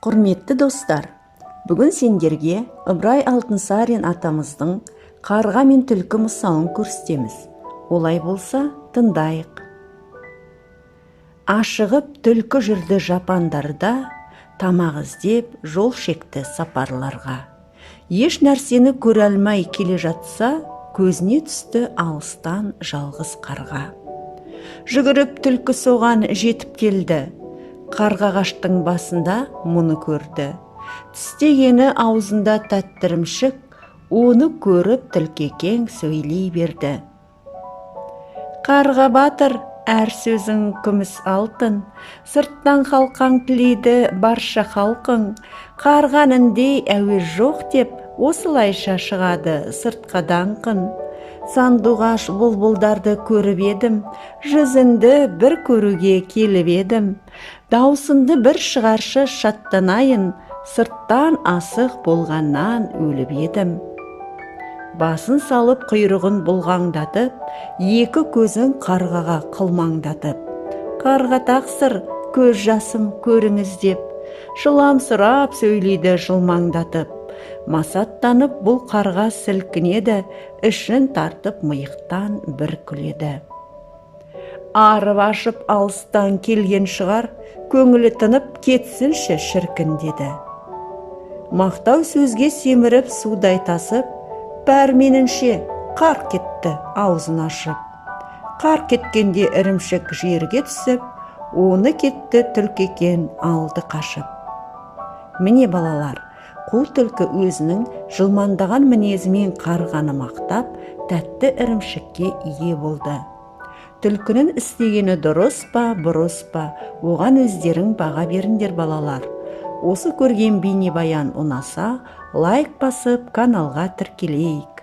Құрметті достар, бүгін сендерге Ыбырай Алтынсарин атамыздың қарға мен түлкі мысалын көрсетеміз. Олай болса, тыңдайық. Ашығып түлкі жүрді жапандарда, тамақ іздеп жол шекті сапарларға. Еш нәрсені көре алмай келе жатса, көзіне түсті алыстан жалғыз қарға. Жүгіріп түлкі соған жетіп келді. Қарға ағаштың басында мұны көрді. Тістегені аузында тәтті ірімшік, оны көріп түлкекең сөйлей берді. Қарға батыр, әр сөзің күміс алтын, сырттан қалқаң тілейді барша халқың, қарға ніндей әуез жоқ деп, осылайша шығады сыртқа даңқын. Сандуғаш бұлбұлдарды көріп едім, жүзіңді бір көруге келіп едім. Даусыңды бір шығаршы шаттанайын, сырттан асық болғаннан өліп едім. Басын салып құйрығын бұлғаңдатып, екі көзін қарғаға қылмаңдатып. Қарға тақсыр, көз жасым көріңіз деп, жыламсырап сөйлейді жылмаңдатып. Масаттанып бұл қарға сілкінеді, ішін тартып миықтан бір күледі. Арып ашып алыстан келген шығар, көңілі тынып кетсінші шіркін деді. Мақтау сөзге семіріп судай тасып, пәрменінше қар кетті аузын ашып. Қар кеткенде ірімшік жерге түсіп, оны кетті түлкекең алды қашып. Міне балалар, қу түлкі өзінің жылмаңдаған мінезімен қарғаны мақтап, тәтті ірімшікке ие болды. Түлкінің істегені дұрыс па, бұрыс па, оған өздерің баға беріңдер балалар. Осы көрген бейнебаян ұнаса, лайк басып, каналға тіркелейік.